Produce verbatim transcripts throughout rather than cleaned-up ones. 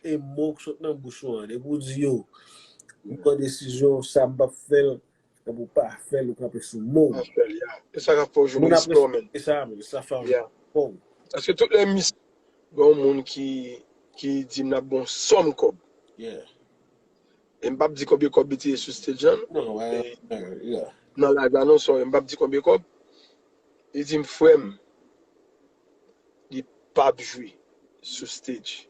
e mo k sot nan bouch ou an. Depi w di yo, m pran desizyon, sa m p ap fè l, epi w pa fè l, ou kanpe sou mo. Pa fè l, ya. E sa k ap fè w jwenn respè w, men. E sa, men. Sa fè w. Paske tout lè misye, gen yon moun ki, ki di m n ap bon sòm kòb. Yeah. E m p ap di konbyen kòb li te ye sou stage lan. Non, wè, yeah. Nan live la, non, sorry, m p ap di konbyen kòb. Li di m, frè m, li p ap jwe sou stage.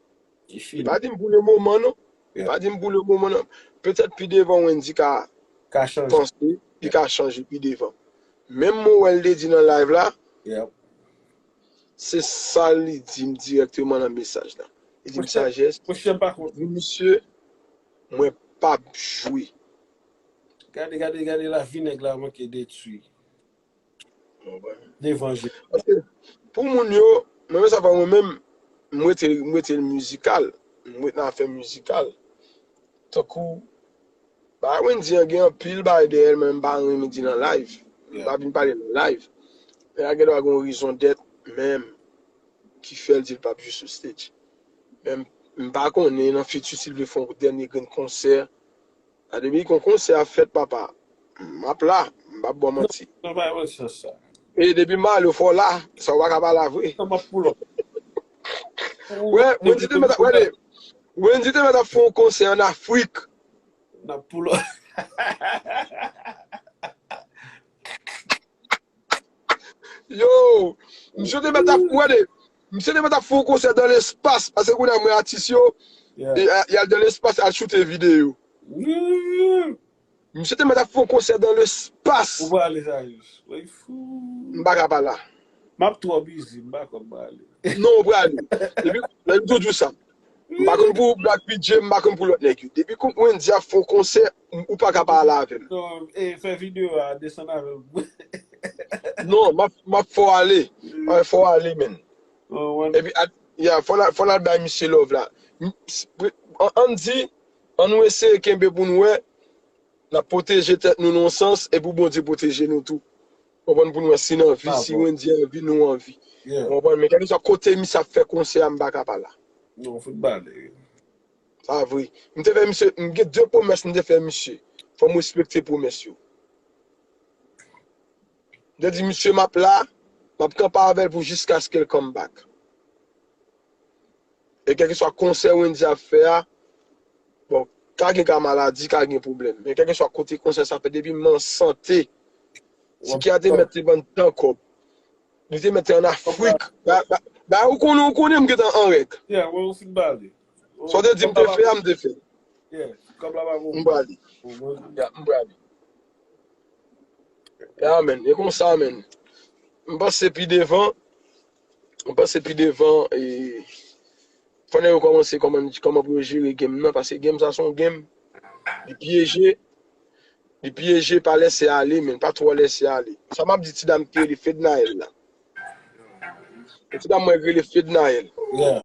Li pa di m pou le moman, non. Li pa di m pou le moman, non. Petèt pi devan, Wendy ka panse, li ka chanje pi devan. Menm mo wè l te di nan live la, se sa li di m dirèkteman nan mesaj la. Li di m, Sajès, di misye, mwen p ap jwe. Gade, gade, gade lavi nèg la manke detwi. Devan je. Paske pou moun yo, mwen menm sa fè mwen menm, m rete, m rete mizikal. M rete nan afè mizikal. Tankou, bagay Wendy an gen anpil bagay dèyè l, men m pa renmen di nan live. M pa vin pale nan live. Men a gen dwa gen yon rezon dèt menm ki fè l di l p ap jwe sou stage. Men m pa konnen nan fiti si l vle fè yon dènye grenn konsè. A depi kon konsè ap fèt, papa, m ap la, m p ap ba w manti. E depi m ale, fò w la, sa w pa ka pa la vre. Wè, Wendy te mèt ap, wè, Wendy te mèt ap fè yon konsè an Afrik. N ap pull up. Yo, misye te mèt ap, wè de, misye te mèt ap fè yon konsè dans l'espace, paske kounye a m wè atis yo, y al dans l'espace al choute videyo. Misye te mèt ap fè yon konsè dans l'espace. Ou prale sa jis. Wey fou. M pa ka pa la. M ap twò busy, m pa ka prale. Non, ou prale. Epi, lè m toujou sa. M pa konn pou Black P J, m pa konn pou lòt nèg yo. Depi Wendy ap fè yon konsè, ou pa ka pa ale avè m. Non, e, fè videyo a, desann avè m. Non, m ap, m ap fè w ale. M ap fè w ale, men. Epi, ya, fò n al, fò n al bay misye love la. Ann di, ann nou eseye kenbe pou nou wè, n ap pwoteje tèt nou nan yon sans, epi Bondye pwoteje nou tou. Konprann, pou nou wè si n anvi, si Wendy anvi, nou anvi. Konprann, men kèlkeswa kote misye ap fè konsè a, m pa ka pa la. Non, fout bale. Sa vre. M te fè misye, m gen de pwomès m te fè misye. Fò m respekte pwomès yo. M te di misye m ap la, m ap kanpe avè l pou jiskaske l come back. E kèlkeswa konsè Wendy ap fè a, bon, ka gen ka maladi, ka gen pwoblèm. Men kèlkeswa kote konsè sa fèt, depi m an sante, Tiki a te mèt te ban m tan kòb. Li te mèt te an Afrik. Ba, ba, ba, ou konnen, ou konnen m gentan an règ. Yeah, wè, ou fin bale. Sa w te di m te fè a, m te fè. Yeah, kòb la pa bon. M prale. Ya, m prale. Ya, men, e konsa, men. M panse pi devan, m panse pi devan, e, fò nèg yo kòmanse kòman, kòman pou yo jere game nan, paske game sa se yon game, li pyeje, li pyeje, pa lèse ale, men pa twò lèse ale. Sa m ap di ti dam ki rele Fednaelle la. Yon ti dam mwen ki rele Fednaelle. Yeah.